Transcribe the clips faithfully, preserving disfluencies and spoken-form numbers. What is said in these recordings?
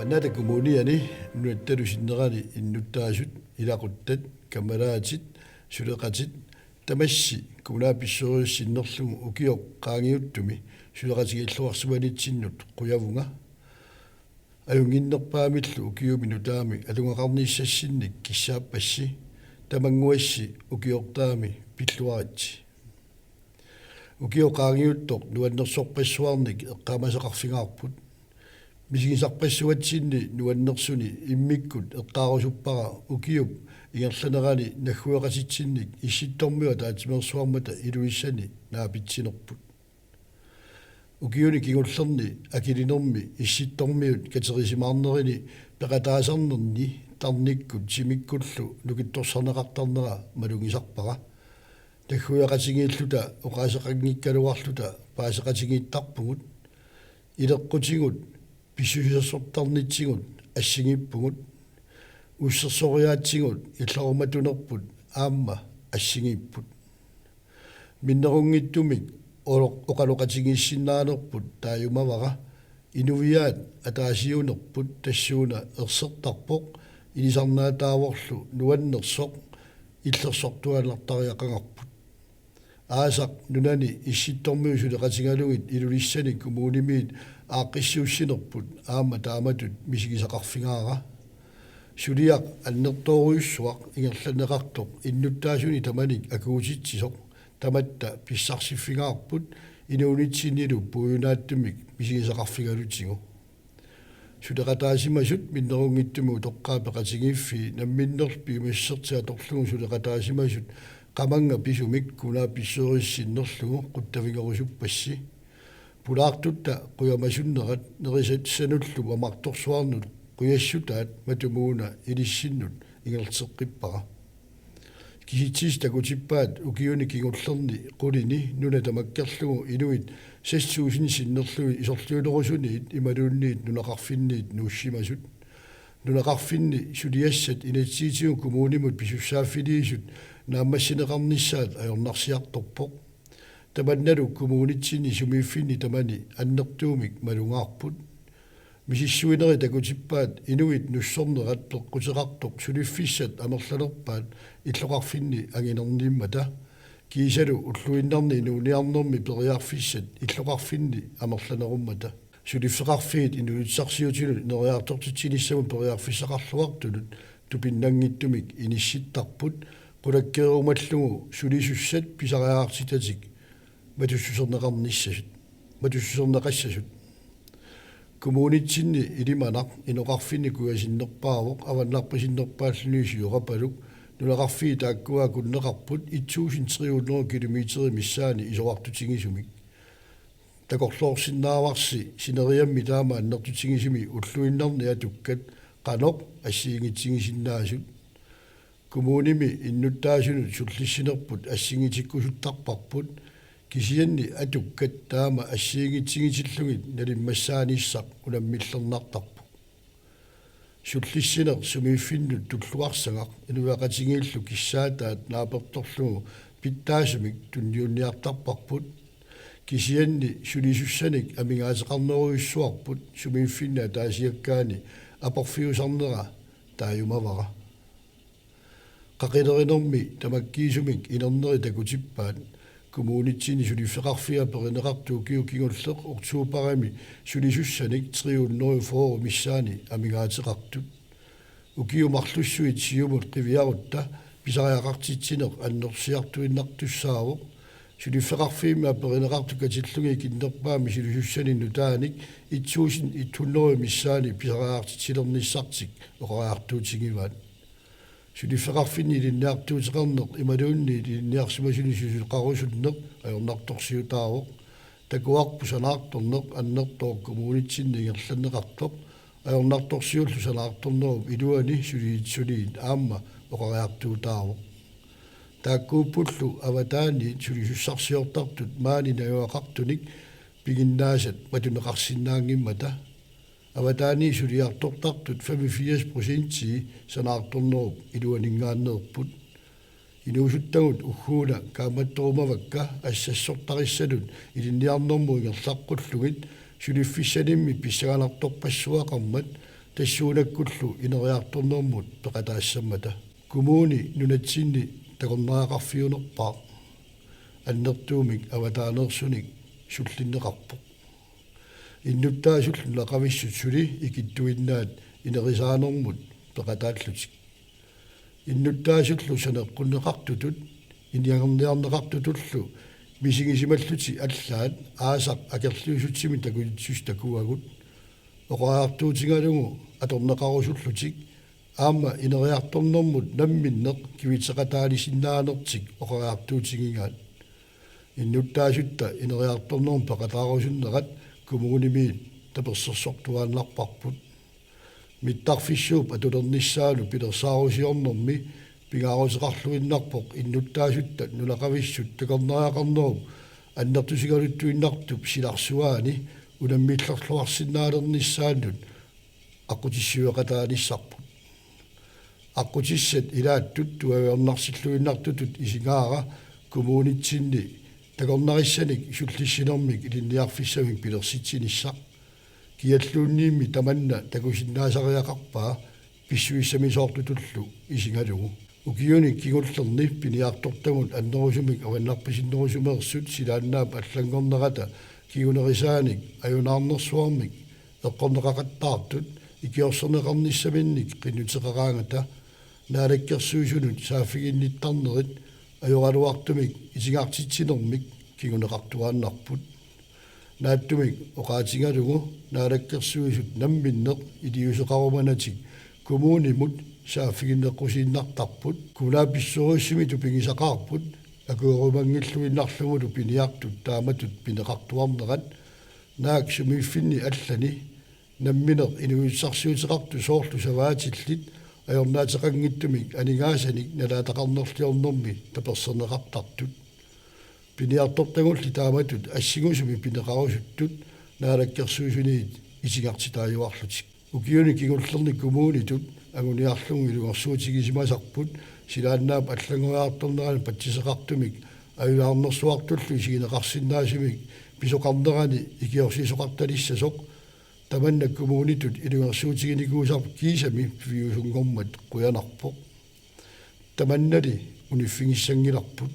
Nunatta Kommuniani nunattalu sinnerani innuttaasut, ilaquttat, kammalaatitit, suleqatitit tamassi kommunalbestyrelsip sinnerlugu ukioq qaangiuttumi suleqatigiilluarsimanitsinnut qujavunga. Ajunnginnerpaamillu ukiumi nutaami atugaqarnissassinnik kissaappassi, tamannguassi ukiortaami pilluaritsi. Ukioq qaangiuttoq nuannersorpassuarnik eqqaamasaqarfigaarput. Misigisarpassuatsinni nuannersuni immikkut eqqaarusuppara ukiup ingerlanerani naggueqatitsinnik Issittormiut ataatsimeersuarmata Ilulissani naapitsinerput. Ukiuni kingullerni akilinermi Issittormiut katerisimaarnerini peqataasarnerni tarnikkut timikkullu nukittorsarneqartarnera malugisarpara. Naggueqatigiilluta oqaaseqanngikkaluarluta paaseqatigiittarpugut. Ileqqutigut pissusilersortarnitsigut assigiippugut. Ussersoriaatsigut illoqarmatunerput aamma assigiipput. Minnerunngitsumik olo-, oqaloqatigiissinnaanerput taajumavara. Inuiaat ataasiunerput tassuuna ersertarpoq ilisarnaataavorlu nuannersoq illersortuaannartariaqagarput. Aasaq nunani Issittormiut suleqatigalugit Ilulissani kommunimiit aaqqissuussinerput aamma taamatut misigisaqarfigaara. Suliaq annertoorujussuaq ingerlanneqartoq innuttaasuni tamanik akuutitsisoq tamatta pissarsiffigaarput inuunitsinnilu puigunaatsumik misigisaqarfigalutigu. Suleqataasimasut minnerunngitsumik utoqqaat peqatigiiffii namminnerlu piumassusertik atorlugu suleqataasimasut qamannga pisumik kommunalbestyrelsip sinnerlugu quttavigerusuppassi. Pulaartutta qujamasunnerat nerisassanullu mamartorsuarnut qujassutaat matumuuna ilissinnut ingerlateqqippara. Kisitsisit takutippaat ukiuni kingullerni qulini nuna tamakkerlugu inuit seks tusind sinnerlugit isorliunerusuniit imaluunniit nunaqarfinniit nuussimasut. Nunaqarfinni suliassat inatsisitigut kommunimut pisussaaffiliisut naammassineqarnissaat ajornarsiartorpoq. Tamannalu kommunitsinni sumiiffinni tamani annertuumik malugaarput. Misissuinerit takutippaat inuit nussornerat peqquteqartoq suliffissat amerlanerpaat illoqarfinni anginerniimmata. Kiisalu ulluinnarni inuuniarnermi periarfissat illoqarfinni amerlanerummata. Suliffeqarfiit inuussutissarsiutinut ineriartortitsinissamut periarfissaqarluartunut tupinnanngitsumik inissittarput qulakkeerumallugu sulisussat pisariaqartitatik matussuserneqarnissasut, matussuserneqassasut. Kommunitsinni ilimanaq inoqarfinni kujasinnerpaavoq avannarpasinnerpaalluni siorapaluk. Nunaqarfiit taakkua akunneqarput et tusind tre hundrede kilometerit missaanni isorartutigisumik. Takorloorsinnaavarsi sineriammi taama annertutigisumi ulluinnarni atukkat qanoq assigiinngitsuusinnaanersoq. Kommunimi innuttaasunut sullissinerput assigiinngitsikkusuttarparput, kisianni atukkat taama assigiinngitsuutillugit nalimmassaanissaq unammillernartarpoq. Sullissineq sumiiffinnut tulluarsagaq inuiaqatigiillu kissaataat naapertorlugu pitsaasumik tunniunniartarparput. Kisianni sulisussanik amigaateqarnerujussuarput sumiiffinni ataasiakkaani aporfiusarnera taajumavara. Qaqilerinermi tamakkiisumik inerneri takutippaat kommunitsinni suliffeqarfiit aperineqartut ukiut kingulleq oktobarimi sulisussanik tre hundrede fyrre missaani amigaateqartut. Ukiut marlussuit siumut qiviarutta pisariaqartitsineq annertusiartuinnartussaavoq. Suliffeqarfiimmi aperineqartut katillugit ikinnerpaamik sulisussanik nutaanik et tusind et hundrede missaani pisariaqartitsilernissartik oqariartuutigivaat. Suliffeqarfinni ilinniartuuteqarneq imaluunniit ilinniarsimasunik susoqarusunneq ajornartorsiutaavoq. Takuarput sanaartorneq annertooq kommunitsinni ingerlanneqartoq. Ajornartorsiullu sanaartornerup iluani suliit suliit aamma oqariartuutaavoq. Taakkuuppullu avataaniit sulisussarsiortartut maani najugaqartunik piginnaasat matuneqarsinnaanngimmata. Avataaniit suliartortartut femogfirs procentii sanaartornerup iluaninngaanneerput. Inuusuttagut ugguuna kaammattorumavakka assassortarissanut ilinniarnermut ingerlaqqullugit suliffissanimmi pissanganartorpassuaqarmat tassuunakkullu ineriartornermut peqataassammata. Kommuni nunatsinni takornariaqarfiunerpaaq annertuumik avataaneersunik sullinneqarpoq. Innuttaasullu nunaqavissut suli ikittuinnaat inerisaanermut peqataallutik. Innuttaasullu saneqqunneqartutut iniangerniarneqartutullu misigisimallutik allaat aasaq akerliusutsimik takutitsusi takuagut. Oqariartuutigalugu atorneqarusullutik aamma ineriartornermut namminneq kivitseqataanisinnaanertik oqariartuutigigaat. Innuttaasutta ineriartornermut peqataarusunnerat kommunimiit tapersersortuaannarparput. Mittarfissuup atulernissaanut pilersaarusiornermi pingaaruteqarluinnarpoq innuttaasutta nunaqavissut takornariaqarnerup annertusigaluttuinnartup silarsuaani unammillerluarsinnaalernissaannut aqqutissiueqataanissarput. Aqqutissat ilaattut tuaviornarsilluinnartutut isigaara kommunitsinni takornarissanik sullissinermik ilinniarfissamik pilersitsinissaq. Kialluunniimmi tamanna takusinnaasariaqarpaa pissusissamisoortutullu isigalugu. Ukiuni kingullerni piniartortagut annerusumik avannarpasinnerusumeersut silaannaap allanngornerata kingunerisaanik ajunaarnersuarmik eqqorneqaqattaartut ikiorserneqarnissaminnik qinnuteqaraangata Naalakkersuisunut saaffiginnittarnerit ajoraluartumik itigartitsinermik kinguneqartuaannarput. Naatsumik oqaatigalugu Naalakkersuisut namminneq iliuuseqarumanatik kommunimut saaffiginneqqusiinnartarput. Kommunalbestyrelsimi tupigisaqaarput akuerumanngilluinnarlugulu piniartut taamatut pineqartuarnerat naak sumiiffinni allani nammineq inuussutissarsiuteqartut soorlu savaatillit ajornaateqanngitsumik aningaasanik nalaataqarnerliornermi taperserneqartartut. Piniartortagulli taamatut assingusumik pineqarusuttut Naalakkersuisuniit itigartitaajuarlutik. Ukiuni kingullerni kommunitut anguniarlugu ilungersuutigisimasarput silaannaap allanngoriartornerani patsiseqartumik ajunaarnersuartullu isigineqarsinnaasumik pisoqarnerani ikiorsiisoqartalissasoq tamanna kommunitut ilungersuutiginikuusarput kiisami piviusunngormat qujanarpoq. Tamannali uniffigissanngilarput.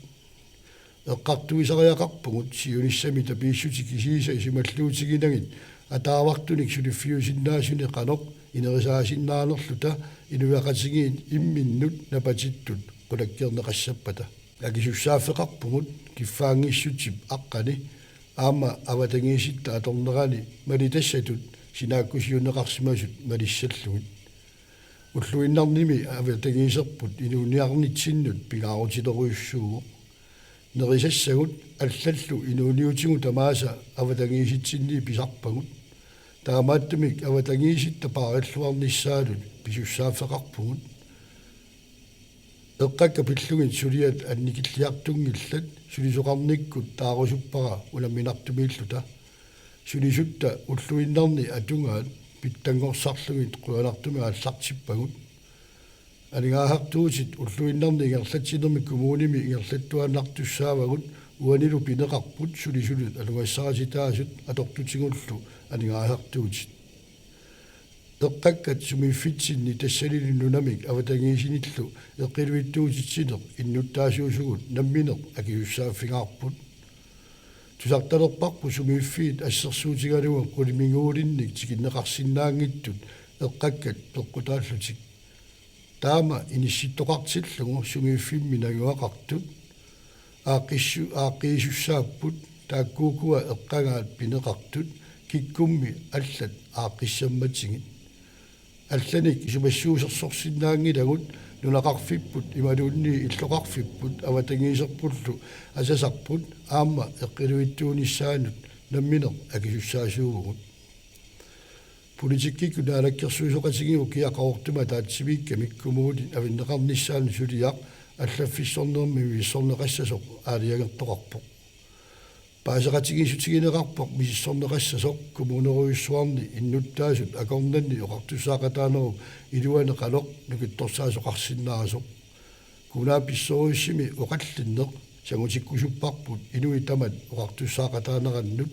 Eqqartuisariaqarpugut siunissami tapiissutit kisiisa isumalluutiginagit ataavartunik suliffiusinnaasunik qanoq inerisaasinnaanerluta inuiaqatigiit imminnut napatittut qulakkeerneqassappata. Akisussaaffeqarpugut kiffaanngissutsip aqqani aamma avatangiisitta atornerani malitassatut sinaakkusiunneqarsimasut malissallugit. Ulluinnarnimi avatangiiserput inuuniarnitsinnut pingaarutilerujussuuvoq. Nerisassagut allallu inuuniutigut tamaasa avatangiisitsinnit pisarpagut. Taamaattumik avatangiisitta paarilluarnissaanut pisussaaffeqarpugut. Eqqakkat pillugit suliat annikilliartunngillat, sulisoqarnikkut taarusuppara unamminartumiilluta. Sulisutta ulluinnarni atugaat pitsanngorsarlugit qujanartumik aallartippagut. Aningaasartuutit ulluinnarni ingerlatsinermi kommunimi ingerlattuaannartussaavagut, uanilu pineqarput sulisunut alugassarititaasut atortutigullu aningaasartuutit. Eqqakkat sumiiffitsinni tassanili nunamik avatangiisinillu eqqiluitsuutitsineq innuttaasuusugut nammineq akisussaaffigaarput. Tusartalerparput sumiiffiit assersuutigalugu qulimiguulinnik tikinneqarsinnaanngitsut eqqakkat peqqutaallutik. Taama inissittoqartillugu sumiiffimmi najugaqartut aaqqissu-, aaqqiisussaapput, taakku ukua eqqagaat pineqartut kikkummi allat aaqqissammatigit. Allanik isumassuusersorsinnaanngilagut nunaqarfipput imaluunniit illoqarfipput avatangiiserpullu asasarput aamma eqqiluitsuunissaanut nammineq akisussaasuuvugut. Politikkikkut naalakkersuisooqatigiit ukiaq qaqortumi ataatsimiikkamik kommunit avinneqarnissaanut suliaq allaffissornermi misissorneqassasoq aalajangertoqarpoq. Paaseqatigiissutigineqarpoq misissorneqassasoq kommunerujussuarni innuttaasut akornanni oqartussaaqataanerup iluani qanoq nukittorsaasoqarsinnaasoq. Kommunalbestyrelsimi oqallinneq sangutikkusupparput inuit tamat oqartussaaqataanerannut.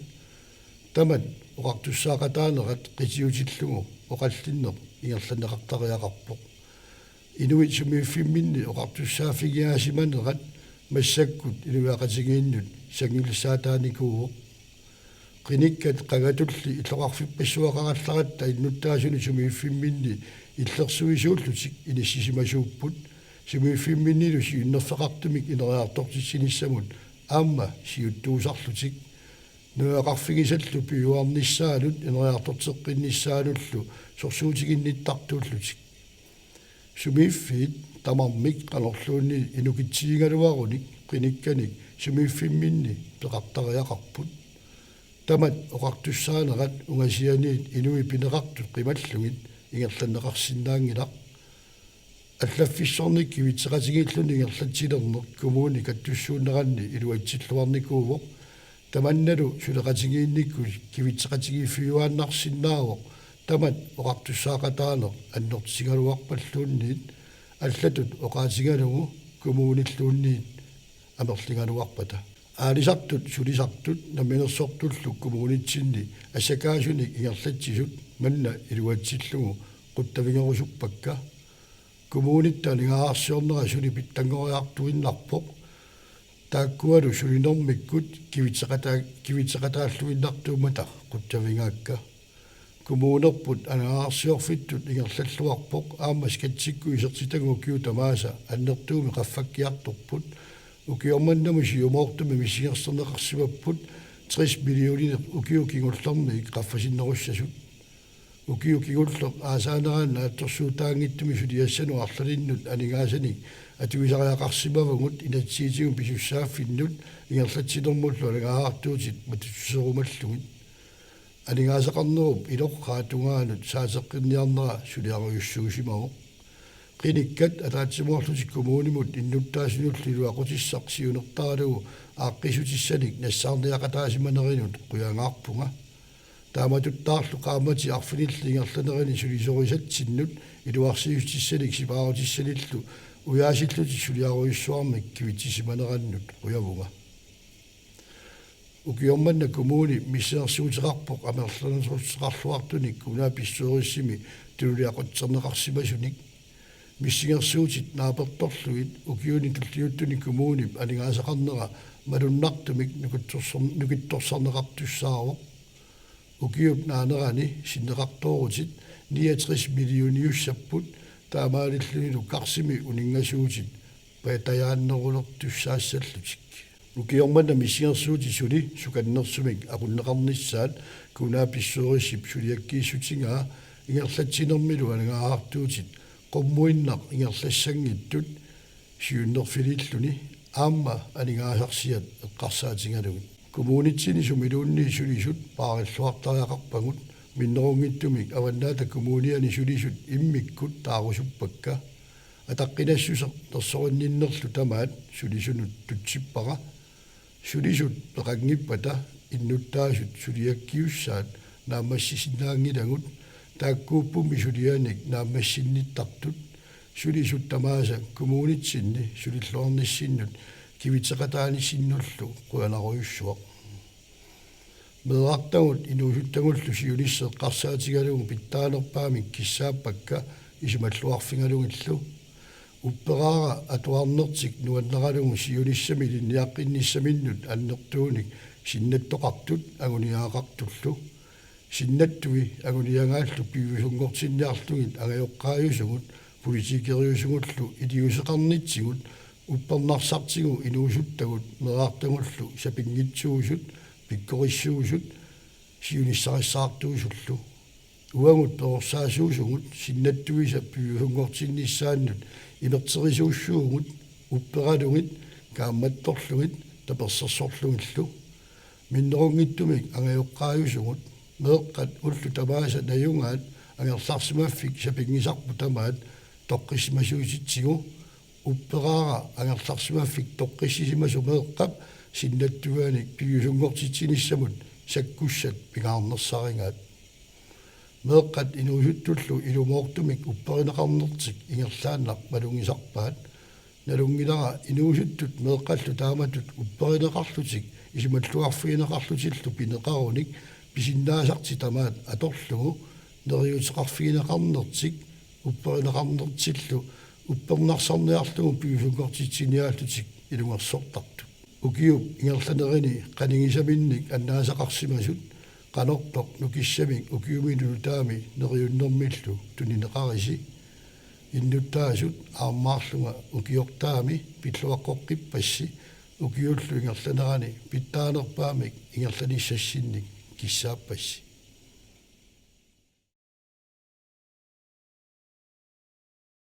Tamat oqartussaaqataanerat qitiutillugu oqallinneq ingerlanneqartariaqarpoq. Inuit sumiiffimminni oqartussaaffigiaasimanerat massakkut inuiaqatigiinnut sanngillissaataanikuuvoq. Qinikkat qangatulli illoqarfippassuaqarallaratta innuttaasunut sumiiffimminni illersuisuullutik inissisimasuupput. Sumiiffimminnilu siunnerfeqartumik ineriartortitsinissamut aamma siuttuusarlutik. Nunaqarfigisallu piujuarnissaanut ineriartorteqqinnissaanullu sorsuutiginnittartuullutik. Sumiiffiit tamarmik qanorluunniit inukitsigigaluarunik qinikkanik sumiiffimminni peqartariaqarput. Tamat oqartussaanerat ungasianiit inuit pineqartut qimallugit ingerlanneqarsinnaanngilaq. Allaffissornik kivitseqatigiilluni ingerlatsilerneq kommuni kattussuunneranni iluatsilluarnikuuvoq. Tamannalu suleqatigiinnikkut kivitseqatigiiffiuaannarsinnaavoq tamat oqartussaaqataaneq annertutigaluarpalluunniit allatut oqaatigalugu kommunilluunniit amerligaluarpata. Aalisartut sulisartut namminersortullu kommunitsinni assakaasunik ingerlatsisut manna iluatsillugu quttavigerusuppakka. Kommunitta aningaasarsiornera suli pitsanngoriartuinnarpoq. Taakkualu sulinermikkut kivitseqataa-, kivitseqataalluinnartuummata qutsavigaakka. Kommunerput aningaasarsiorfittut ingerlalluarpoq aamma skatsikkut isertitagut ukiut tamaasa annertuumik qaffakkiartorput. Ukioq mannamut siumoortumik missingersorneqarsimapput tres millioninik ukiut kingullerni qaffasinnerussasut. Ukiut kingulleq aasaanerani naatsorsuutaanngitsumik suliassanut arlalinnut aningaasanik atuisariaqarsimavugut inatsisitigut pisussaaffinnut ingerlatsinermullu aningaasartuutit matuserumallugit. Aningaasaqarnerup iloqqaap tungaanut saateqqinniarnera suliarujussuusimavoq. Qinikkat ataatsimoorlutik kommunimut innuttaasunullu iluaqutissaq siunertaralugu aaqqissutissanik nassaarniaqataasimanerinut qujangaarpunga. Taamatuttaarlu qaammatit arfinillit ingerlanerini sulisorisatsinnut iluarsiissutissanik sipaarutissanillu ujaasillutik suliarujussuarmik kivitsisimanerannut qujavunga. Ukioq manna kommuni missingersuuteqarpoq amerlanerussuteqarluartunik kommunalbestyrelsimi tunuliaqutserneqarsimasunik. Missingersuutit naapertorlugit ukiuni tulliuttuni kommunip aningaasaqarnera malunnartumik nukittorsar-, nukittorsarneqartussaavoq. Ukiup naanerani sinneqartoorutit niogtres millioniussapput, taamaalillunilu karsimi uninngasuutit patajaannerulertussaassallutik. Ukioq manna missingersuutit suli sukannersumik aqunneqarnissaat kommunalbestyrelsip suliakkiissutigaa ingerlatsinermilu aningaasartuutit qummuinnaq ingerlassanngitsut siunnerfiliilluni aamma aningaasarsiat eqqarsaatigalugit. Kommunitsinni sumiluunniit sulisut paarilluartariaqarpagut, minnerunngitsumik Avannaata Kommuniani sulisut immikkut taarusuppakka. Ataqqinassuseq nersorinninnerlu tamaat sulisunut tutsippara. Sulisut peqanngippata innuttaasut suliakkiussaat naammassisinnaanngilagut, taakkuuppummi sulianik naammassinnittartut. Sulisut tamaasa kommunitsinni sulilluarnissinnut kivitseqataanissinnullu qujanarujussuaq. Meerartagut inuusuttagullu siunissaq eqqarsaatigalugu pitsaanerpaamik kissaappakka isumalluarfigalugillu. Upperaara atuarnertik nuannaralugu siunissami ilinniaqqinnissaminnut annertuunik sinnattoqartut anguniagaqartullu. Sinnattui anguniagaallu piviusunngortinniarlugit angajoqqaajusugut politikeriusugullu iliuuseqarnitsigut uppernarsartigut inuusuttagut meerartagullu sapinngitsuusut pikkorissuusut siunissarissaartuusullu. Uagut perorsaasuusugut sinnattuisa piviusunngortinnissaannut imerterisuussuugut upperalugit kaammattorlugit tapersersorlugillu. Minnerunngitsumik angajoqqaajusugut meeqqat ullut tamaasa najugaat angerlarsimaffik sapinngisarput tamaat toqqissimasutitsigu. Upperaara angerlarsimaffik toqqissisimasoq meeqqap sinnattuinik piviusunngortitsinissamut sakkussat pingaarnersarigaat. Meeqqat inuusuttullu ilumoortumik upperineqarnertik ingerlaannaq malugisarpaat. Nalunngilara inuusuttut meeqqallu taamatut upperineqarlutik isumalluarfigineqarlutillu pineqarunik pisinnaasartik tamaat atorlugu neriuuteqarfigineqarnertik upperineqarnertillu uppernarsarniarlugu piviusunngortitsiniaallutik ilungersortartut. Ukiup ingerlanerani qanigisaminnik annaasaqarsimasut qanortoq nukissamik ukiumi nutaami neriunnermillu tunineqarisi. Innuttaasut aammaarlunga ukiortaami pilluaqqoqqippassi ukiullu ingerlanerani pitsaanerpaamik ingerlanissassinnik kissaappassi.